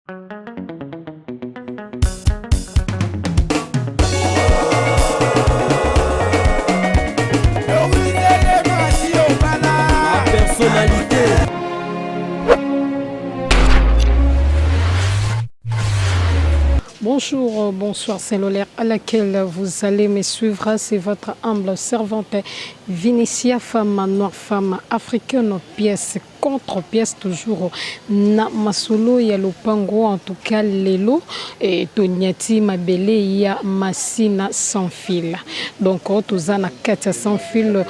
Personnalité. Bonjour, bonsoir, c'est l'heure à laquelle vous allez me suivre. C'est votre humble servante Vinicia, femme noire, femme africaine, pièce contre pièce toujours na masolo ya lopango. En tout cas lelo e, tonyati mabele ya Masina Sans Fil. Donc oh, toza na kati ya Sans Fil,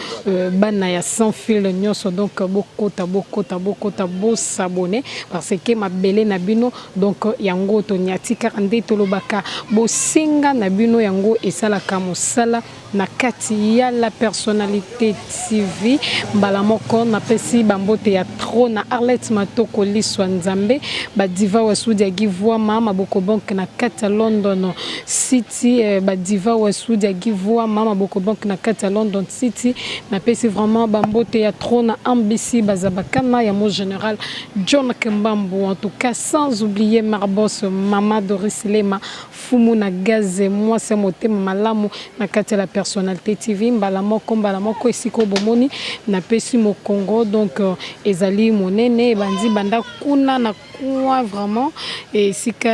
bana ya Sans Fil nyonso. Donc bokota, bokota, bokota, bosabonner parce que mabele na bino. Donc yango tonyati kaka nde tolobaka, bosenga na bino yango esalaka mosala na kati ya La Personnalité TV. Mbala moko napesi bambote ya trop na Arlette Matoko, liswa Nzambe, badiva Wasudi ya Givwama Maboko Bank na kati ya London City, badiva Wasudi ya Givwama Maboko Bank na kati ya London City. Napesi vraiment bambote ya trop na Ambisi Bazabakana ya mo général John Kembambu. En tout cas, sans oublier Marbos, Mama Doris Lema, fumu na gaze, mwasi ya motema malamu na kati ya La Personnalité TV. Mbala moko, mbala moko, esika oyo bomoni napesi mokongo, donc ezali monene, ebandi banda kuna na coin, vraiment esika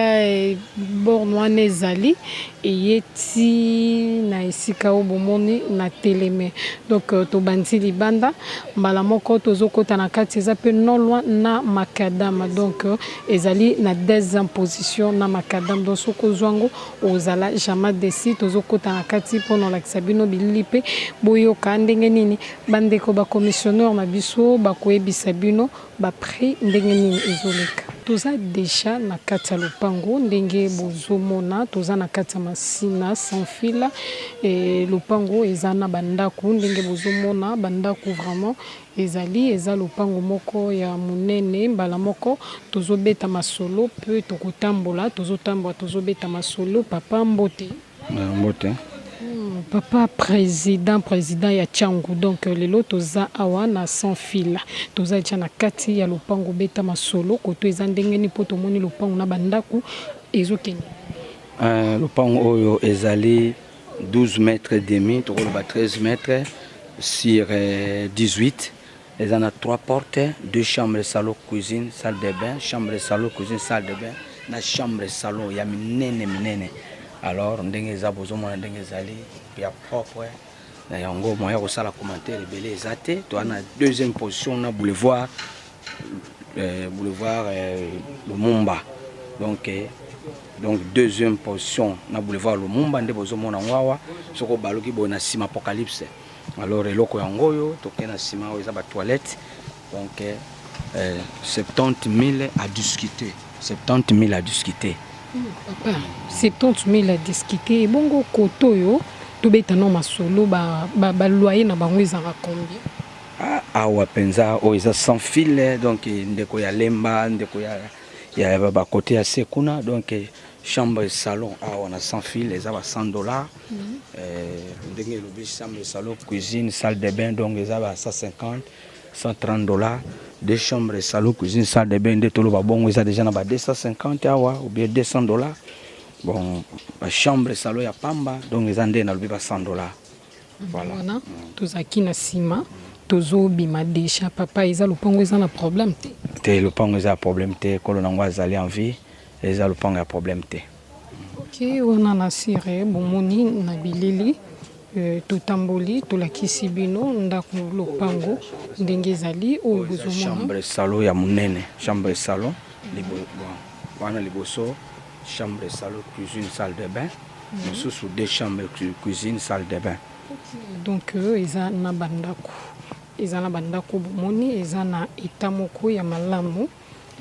borne wana ezali, eye ti na esika oyo bomoni na teleme. Donc tobandi libanda, mbala moko tozokɔta na kati. Eza mpe non loin na macadam, donc ezali na deuxième position na macadam. Donc soki ozwa yango, ozala jamais déçu. Tozokɔta na kati mpona olakisa bino bilili mpe boyoka ndenge nini bandeko bacommissionnaire na biso bakoyebisa bino baprix ndenge nini ezoleka. Toza déjà na kati ya lopango. Ndenge bozomona, toza na kati ya Masina Sans Fil. E, lopango eza na bandako. Ndenge bozomona bandako, vraiment ezali, eza lopango moko ya monene. Mbala moko tozobeta masolo mpe tokotambola, tozotambola, tozobeta masolo. Papa, mbote. Mbote. Papa président, président ya Tshangu. Donc lelo toza awa na Sans Fil, toza tia na kati ya lopango. Beta masolo koto eza ndenge nini, mpo tomoni lopango na bandako ezokende. Lopango oyo ezali 12 mètres et demi, tokoloba 13 mètres sur 18. Eza na 3 portes, deux chambres, salon, cuisine, salle de bain, chambre, salon, cuisine, salle de bain na chambre, salon ya minene minene. Alors ndenge eza, bozomona ndenge ezali ya propre na yango, moya kosala commentaire ebele eza te. Toza na deuxième position na boulevard Lumumba. Donc deuxième position na boulevard Lumumba nde bozomona yango awa. Soki obaluki boye na nsima, Apocalypse. Alors eloko yango oyo tokei na nsima, oyo eza batoilette. Donc 70 000 à discuter, 70 000 à discuter. Papa, 70 000 à discuter. Ebongo koto oyo tobeta no masolo, baloyer na bango ezalaka combien? Ah, awa mpenza oyo eza Sans Fil. Donc ndeko ya Lemba, ndeko ya bakote ya se kuna. Donc chambre, salon awa na Sans Fil eza ba 100 $. Ndenge elobi, chambre, salon, cuisine, salle de bain, donc eza ba 150, 130 $. Deux chambres, salon, cuisine, salle de bain, nde toloba bongo, eza déjà na ba 250 awa ou bien 200 $. Bon, bachambre, salon ya pamba, donc eza nde nalobi ba 100 $. Voilà. Wana tozalaki na nsima, tozobima déjà. Papa, eza lopango eza na problème te? Te, lopango eza ya problème te. Ekolo nango azali en vie, eza lopango ya problème te. Ok, wana na sire bomoni na bilili, totamboli, tolakisi bino ndako, lopango ndenge ezali oyo bozomona. Chambre, salon ya monene, chambre, salon. Bon, wana liboso chambre, salon, cuisine, salle de bain, mosusu deux chambres, cuisine, salle de bain. Donc eza na bandako, eza na bandako. Bomoni eza na eta moko ya malamu,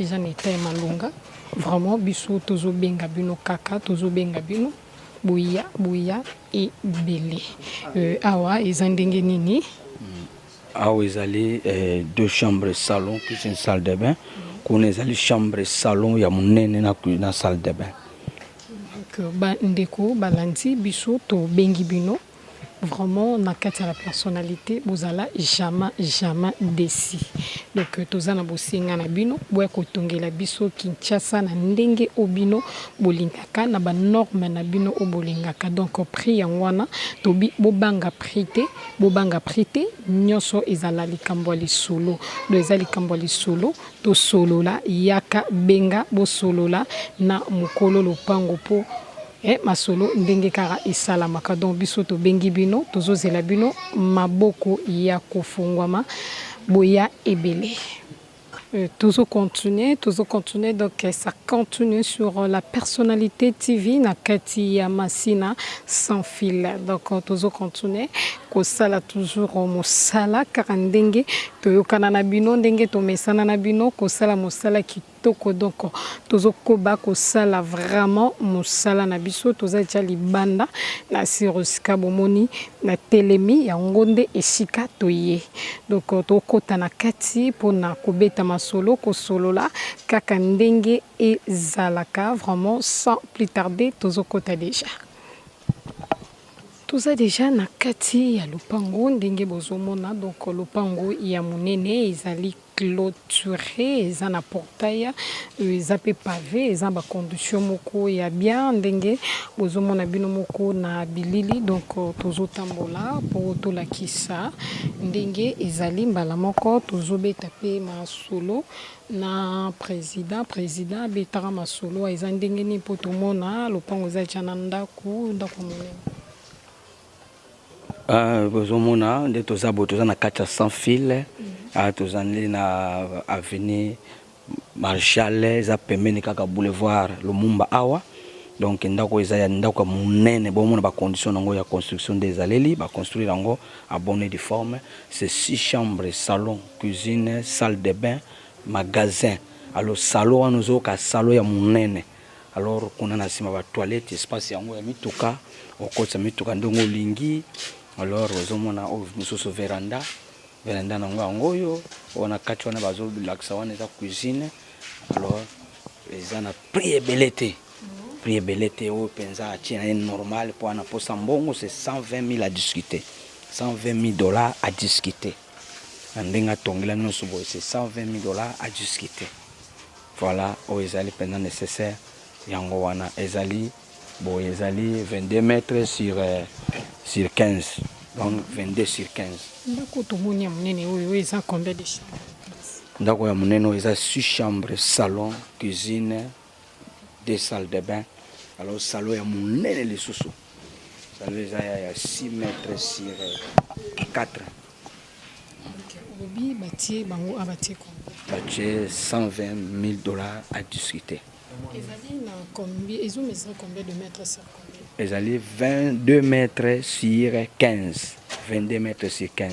eza na eta ya malonga vraiment. Biso tozobenga bino kaka, tozobenga bino, boya, boya ebele. Awa eza ndenge nini? Awa ezali deux chambres, salon, cuisine, salle de bain. Kuna ezali chambre, salon ya monene na salle de bain. Donc bandeko balandi biso, tobengi bino. Vraiment na kati ya la personnalite bozala jamais jamais desi donc toza na bosenga na bino boya kotongela biso Kinshasa na ndenge oyo bino bolingaka na ba norme na bino oyo bolingaka donc prix yango wana tobi bobanga prix te bobanga prix te nyonso ezala likambo ya lisolo donc eza likambo ya lisolo tosolola yaka benga bosolola na mokolo lopango po Eh masolo ndenge kaka esalamaka donc biso tobengi bino tozozela bino maboko ya kofungwama boya ebele. Tozo continuer, tozo continuer donc ça continue sur la personnalité TV na kati ya Masina sans fil. Donc tozo continuer kosala toujours mosala kaka ndenge toyokana na bino ndenge tomesana na bino kosala mosala kitoko donc tozo koba kosala vraiment mosala na biso toza deja libanda na sur esika bomoni na telemi yango nde esika toye donc tokota na kati pona kobeta masolo kosolola kaka ndenge ezalaka vraiment sans plus tarder tozo kota deja. Toza deja na kati ya lopango ndenge bozomona donc lopango ya monene ezali cloture eza na portail eza pe pave eza ba condition moko ya bien ndenge bozomona bino moko na bilili donc tozotambola po tolakisa ndenge ezali mbala moko tozobeta pe masolo na president president abetaka masolo eza ndenge nini po tomona lopango eza deja na ndako ndako monene. Bozomona nde toza boye, toza na kati ya sans fil, toza nde na avenue Marshal, eza pembeni kaka boulevard Lumumba awa. Donc ndako eza ya ndako ya monene, bomona ba conditions nango ya construction nde ezaleli, ba construire yango à bonne et due forme. C'est 6 chambres, salon, cuisine, salle de bain, magasin. Alors salon wana ozoyoka salon ya monene. Alors kuna na sima ba toilette espace yango ya mituka okotisa mituka ndenge olingi. Alors ozomona oyo mosusu veranda, veranda nango yango oyo wana kati wana bazolakisa wana eza cuisine. Alors eza na prix ebele te, prix ebele te oyo mpenza atie na ye normal mpo ana posa mbongo, c'est 120 000 à discuter, 120 000 dollars à discuter. Na ndenge atongela nyonso boye c'est 120 000 dollars à discuter. Voilà oyo ezali mpenza nécessaire yango wana ezali boye ezali 22 mètres sur, sur 15 donc 22 sur 15. Ndako tomoni ya monene oyo eza combien de chambres? Ndako ya monene oyo eza 6 chambres, salon, cuisine, deux salles de bain. Alors salon ya monene lisusu salon eza ya 6 mètres sur 4. Olobi batie bango a batie combien? Batie 120 000 dollars à discuter. Ezali na combien, ezo mesurer combien de mètres sur combien? Ezali 22 mètres sur 15. 22 mètres sur 15.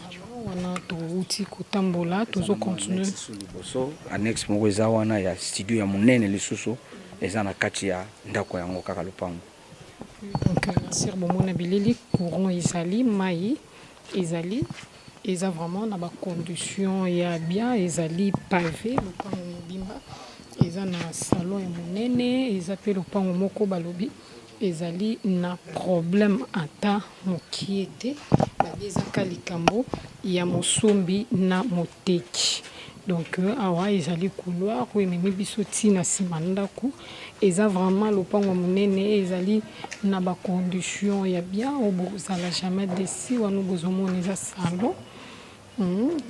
Vraiment wana touti kotambola tozo continuer. Liboso annexe moko eza wana ya studio ya monene lisusu eza na kati ya ndako yango kaka lopango. Donc sur bomona bilili courant ezali mai ezali eza vraiment na ba condition ya bien ezali pavé lopango mobimba eza na salon ya monene eza pe lopango moko balobi ezali na problème ata mokie te babi eza ka likambo ya mosombi na moteki donc awa ezali couloir oyo ememi biso ti na nsima ndako eza vraiment lopango monene ezali na ba condition ya bien oyo bozala jamais desi wana bozomona eza salon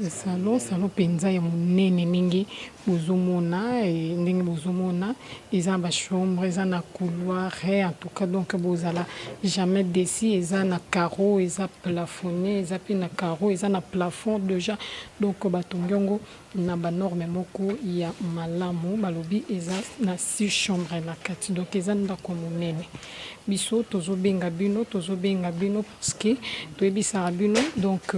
salon salon mpenza ya monene ndenge bozomona ndenge bozomona eza na bachambre eza na couloir en tout cas donc bozala jamais desi eza na carreau eza plafonné eza mpe na carreau eza na plafond déjà donc batongi yango na banorme moko ya malamu balobi eza na 6 chambre na kati donc eza ndako monene biso tozobenga bino tozobenga bino parce que toyebisaka bino donc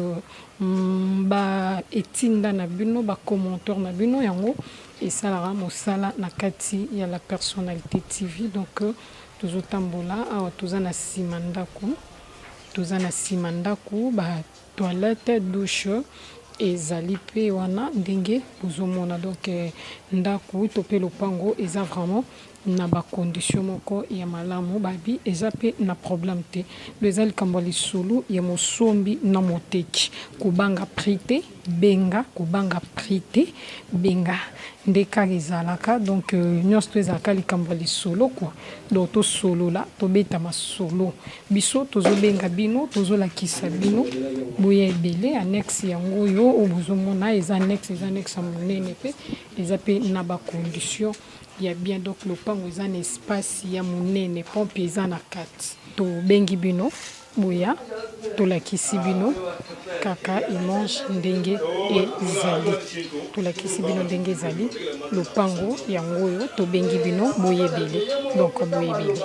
ba etinda na bino ba commentaire na bino yango esalaka mosala na kati ya la personnalité TV donc tozotambola awa toza na nsima ndako toza na nsima ndako ba toilette douche. Ezali mpe wana ndenge bozomona donc ndako to mpe lopango eza vraiment na ba condition moko ya malamu babi eza mpe na problème te do eza likambo ya lisolo ya mosombi na moteki kobanga prix te benga kobanga prix te benga nde kaka ezalaka donc nyonso to ezalaka likambo ya lisolo quoi donc tosolola tobeta masolo biso tozobenga bino tozolakisa bino boya ebele annexe yango oyo oyo bozomona eza annexe eza annexe ya monene mpe eza mpe na ba condition ya bien donc lopango eza na espace ya monene pompe eza na kati tobengi bino boya tolakisi bino kaka image ndenge ezali tolakisi bino ndenge ezali lopango yango oyo tobengi bino boyebele donc boyebele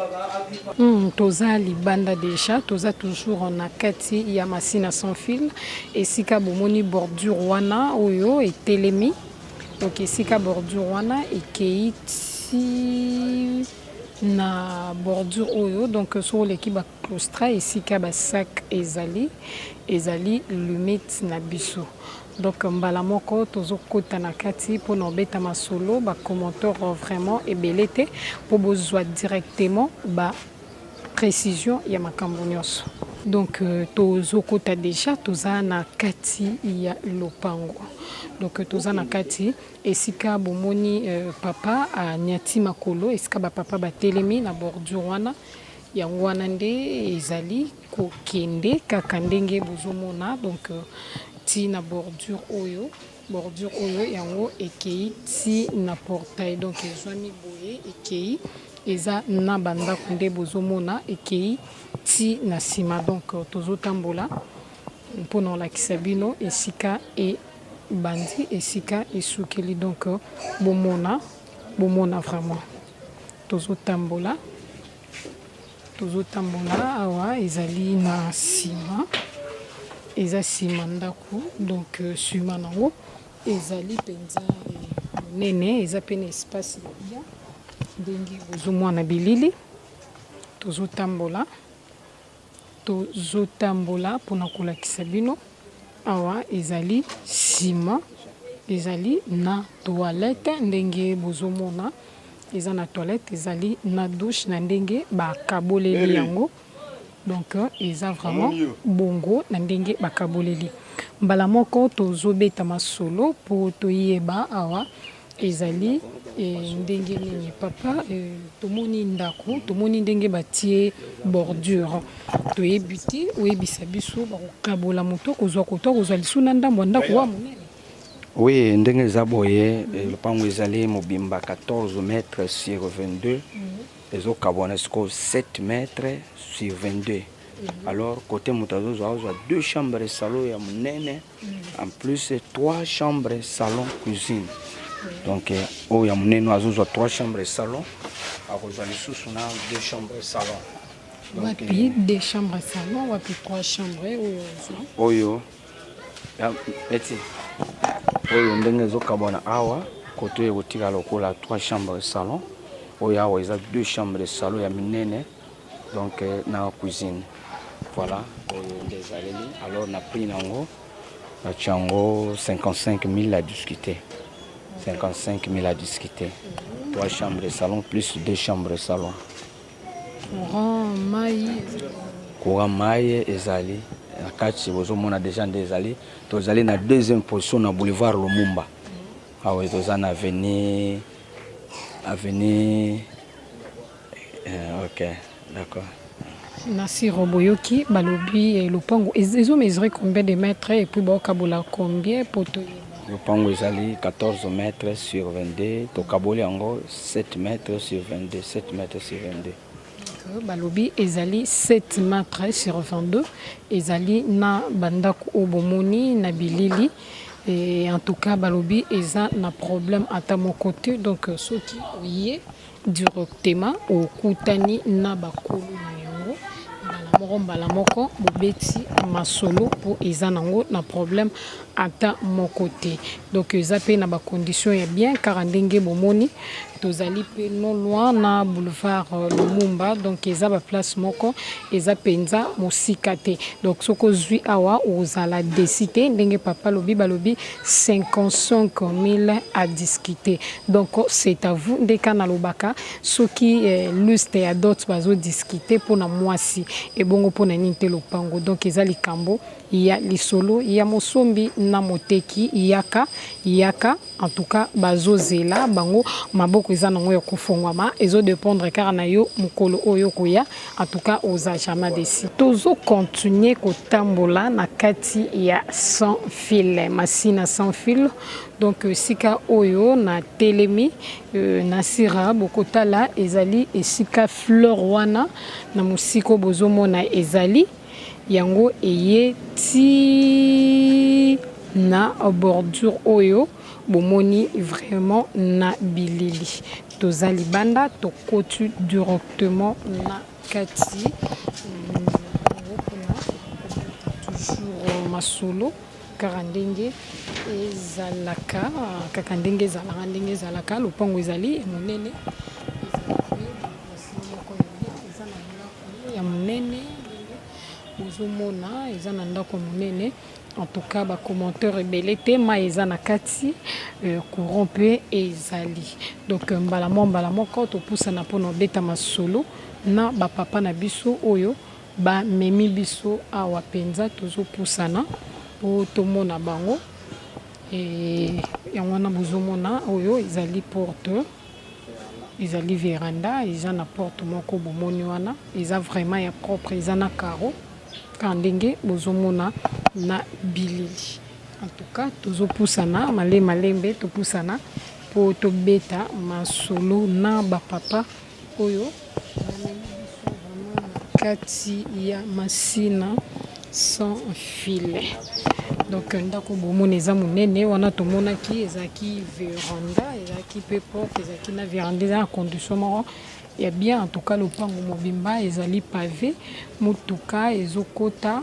toza libanda déjà toza toujours na kati ya Masina sans fil esika bomoni bordure wana oyo etelemi donc esika bordure wana ekei ti na bordure oyo donc soki oleki ba claustra esika ba sac ezali ezali limite na biso donc mbala moko tozokota na kati mpona obeta masolo ba commentaire vraiment ebele te mpo bozwa directement ba précision ya makambo nyonso donc tozokota déjà toza na kati ya lopango donc toza na kati esika bomoni papa aniati makolo esika bapapa batelemi na bordure wana yango wana nde ezali kokende kaka ndenge bozomona donc ti na bordure oyo bordure oyo yango ekei ti na portail donc ezwami boye ekei eza na bandako nde bozomona ekei ti na nsima donc tozotambola mpona kolakisa bino esika ebandi esika esukeli donc bomona bomona vraiment tozotambola tozotambola awa ezali na nsima eza nsima ndako donc nsima nango ezali mpenza monene eza pe na espace ya bien ndenge bozomona bilili tozotambola tozotambola mpona kolakisa bino awa ezali nsima ezali na toilette ndenge bozomona eza na toilette ezali na douche na ndenge bakaboleli yango donc eza vraiment bongo na ndenge bakaboleli mbala moko tozobeta masolo mpo toyeba awa ezali ndenge nini papa tomoni ndako tomoni ndenge batie bordure toyebi te oyebisa biso bakokabola moto kozwa koto kozwa lisu na ndambo ya ndako wa monene. Oui, ndenge eza boye, lopango ezali mobimba 14 mètres sur 22, ezokabwana sikoyo 7 mètres sur 22. Alors côté moto azozwa azwa deux chambres salon ya monene, en plus trois chambres salon cuisine. Donc oyo ya monene azozwa trois chambres salon, akozwa lisusu na deux chambres salon. Wapi deux chambres salon, wapi trois chambres oyo ozwa? Oyo eti oyo ndenge ezokabwana awa kote oyo ekotika lokola trois chambres salon, oyo awa eza deux chambres salon ya minene donc na cuisine. Voilà oyo nde ezaleli. Alors na prix nango batia yango 55 000 à discuter, 55 000 à discuter, trois chambres salon plus deux chambres salon. Courant, mai? Courant, mai ezali na kati. Bozomona déjà nde ezali tozali na deuxième position na boulevard Lumumba. Awa toza na avenue ok, d'accord. Nasiro boyoki balobi lopango ezo mesure combien de mètres et puis baokabola combien po toyeba? Lopango ezali 14 mètres sur 22, tokaboli yango 7 mètres sur 22, 7 mètres sur 22. Balobi ezali 7 mètres sur 22, ezali na bandako oyo bomoni na bilili. Et en tout cas balobi eza na problème ata moko te donc soki oye directement okutani na bakolo na yango mbala moko mbala moko bobeti masolo mpo eza nango na problème ata moko te donc eza mpe na ba condition ya bien kaka ndenge bomoni. Tozali pe non loin na boulevard Lumumba, donc eza ba place moko eza penza mosika te. Donc soki ozui awa okozala deçu te ndenge papa alobi, balobi 55.000 à discuter. Donc c'est à vous nde ka nalobaka soki liste ya dot bazo discuter pona mwasi ebongo pona nini te lopango? Donc eza likambo ya lisolo ya mosombi na moteki, yaka yaka. En tout cas bazo zela bango maboko eza nango ya kofongwama ezo dependre kaka na yo mukolo oyo okoya en tout cas oza jamais desi. Tozo continuer kotambola na kati ya sans fil masina sans fil donc esika oyo na telemi na sira bokotala ezali esika fleur wana na mosiko bozomona ezali Yango eye ti na bordure oyo bomoni vraiment na bilili. Toza libanda tokoti directement na kati pona kobeta toujours masolo kaka ndenge ezalaka kaka ndenge ezalaka ndenge ezalaka lopango ezali ya monene ezali pe ba voisin moko ya bien eza na ndako ya monene ndenge bozomona eza na ndako ya monene en tout cas ba commentaire ebele te mai eza na kati euh, courant mpe ezali donc euh, mbala mwa mbala moko topusana mpona obeta masolo na bapapa na biso oyo bamemi biso awa mpenza tozopusana mpo tomona bango e yango wana bozomona oyo ezali porte Ezali veranda eza na porte moko bomoni wana eza vraiment ya propre eza na carreau kaka ndenge bozomona na bilili en tout cas tozopusana male malembe topusana po tobeta masolo na ba papa oyo bamemi biso vraiment na kati ya masina sans filet donc ndako bomoni eza monene wana tomonaki ezalaki veranda ezalaki mpe porte ezalaki na veranda eza na condition moko ya bien en tout cas lopango mobimba ezali pave motuka ezokota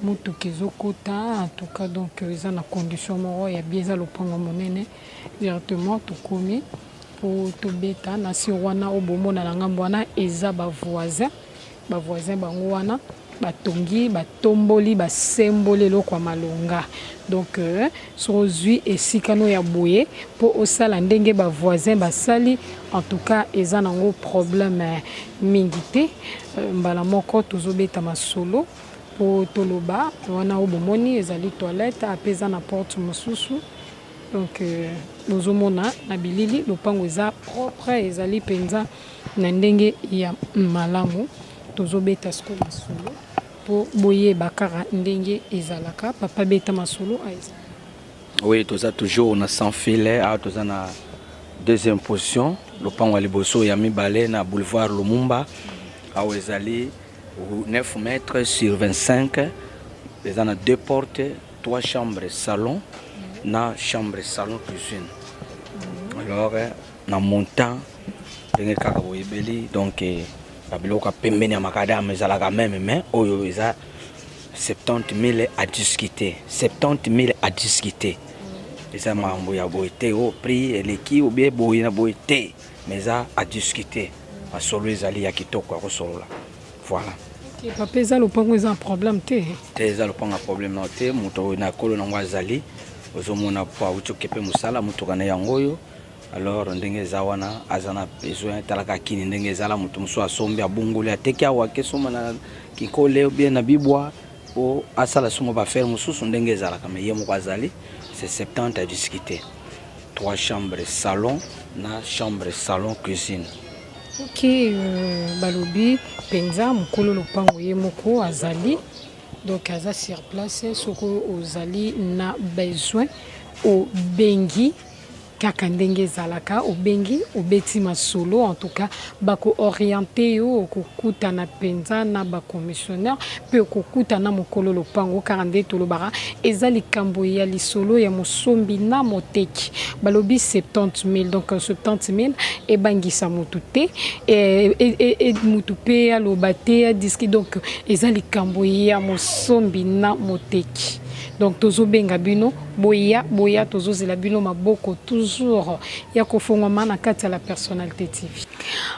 motuka ezokota en tout cas donc eza na condition moko ya bien eza lopango monene directement tokomi mpo tobeta na sur wana oyo bomona na ngambo wana eza bavoisin Ba voisins bango wana batongi batomboli basemboli eloko ya malonga donc euh, soki ozwi esika no ya boye mpo osala ndenge ba voisins basali en tout cas eza nango problème euh, mingi te euh, mbala moko tozobeta masolo mpo toloba wana oyo bomoni ezali toilette ape eza na porte mosusu donc bozomona na bilili lopango eza propre ezali mpenza Na ndenge ya malamu tozo beta sikoyo masolo po boyeba kaka ndenge ezalaka papa beta masolo a ezala. Oui toza toujours na sans fil awa toza na deuxième position lopango ya liboso ya mibale na boulevard Lumumba awa ezali 9 mètres sur 25 eza na deux portes trois chambres salon na chambre salon cuisine alors na montant ndenge kaka boyebeli donc eh, babiloko ya pembeni ya makadame ezalaka meme mais oyo eza 70 000 à discuter 70 000 à discuter eza makambo ya boye te o prix eleki obie boye na boye te mais eza à discuter masolo ezali ya kitoko ya kosolola voilà okay, papa eza lopango eza problème te te eza lopango ya problème nao te moto na kolo nango azali ozomona po awuti okepe mosala motuka na yango oyo Alors ndenge eza wana aza na besoin talaka kini ndenge ezala moto mosusu asombi abongoli ateki awa akesomba na kinkole ou bien na bibwa po asala somo ba affaire mosusu ndenge ezalaka mais ye moko azali c'est 70 à discuter trois chambres salon na chambre salon cuisine. Ok euh, balobi mpenza mokolo lopango ye moko azali donc aza sur place soki ozali na besoin obengi Kaka ndenge ezalaka obengi obeti masolo en tout cas bako orienter yo okokutana penza na ba commissionnaire pe okokuta na mokolo lopango kaka nde tolobaka eza likambo ya lisolo ya mosombi na moteki balobi 70000 donc 70000 ebangisa mutu te e, e, e, e, mutu pe aloba te adiski donc eza likambo ya mosombi na moteki donc tozobenga bino. Boya boya, tozozela bino maboko toujours ya kofongwama na kati ya La Personnalité TV.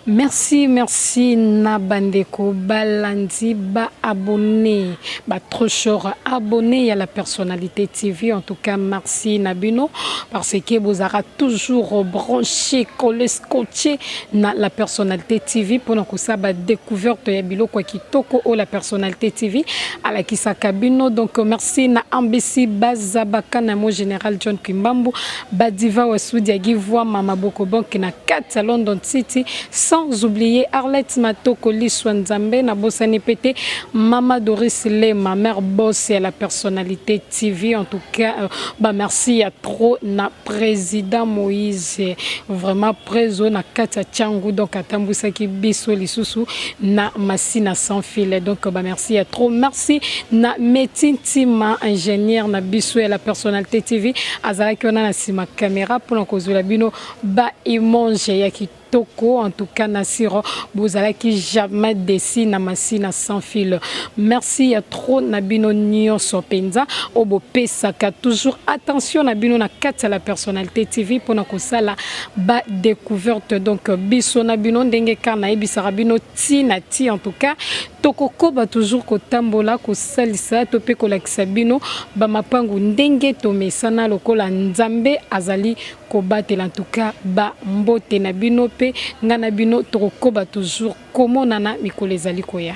Merci, merci na bandeko balandi, ba abonné, ba trop cher abonné ya La Personnalité TV. En tout cas, merci na bino parce que bozalaka toujours branché, collé, scotché na La Personnalité TV mpona kosala ba découverte ya biloko ya kitoko oyo La Personnalité TV alakisaka bino. Donc merci na Ambisi Bazabaka na mo général John Kimbambu Badiva Wasudi Agivwa Mama Boko Bank na kati ya London City, sans oublier Arlette Matoko Liswa Nzambe na bosani pete Mama Doris Lema, mère boss ya La Personnalité TV. En tout cas, bah merci ya trop na président Moïse, vraiment préso na kati ya Tshangu, donc atambwisaki biso lisusu na masina sans fil. Donc bah merci ya trop, merci na Meti Ntima, ingénieur na biso ya La Personnalité TV, azalaki wana na nsima caméra mpona kozwela bino ba image ya kitoko. En tout cas, Nasiro, bozalaki jamais déçus na masina sans fil. Merci ya trop na bino nyonso mpenza oyo bopesaka toujours attention na bino na kati ya La Personnalité TV mpona kosala ba découverte. Donc biso na bino, ndenge kaka nayebisaka bino ti na ti, en tout cas tokokoba toujours kotambola, kosalisa to mpe kolakisa bino bamapangu ndenge tomesana, lokola Nzambe azali kobatela. En tout cas, bambote na bino mpe ngai na bino tokokoba toujours komonana mikolo ezali koya.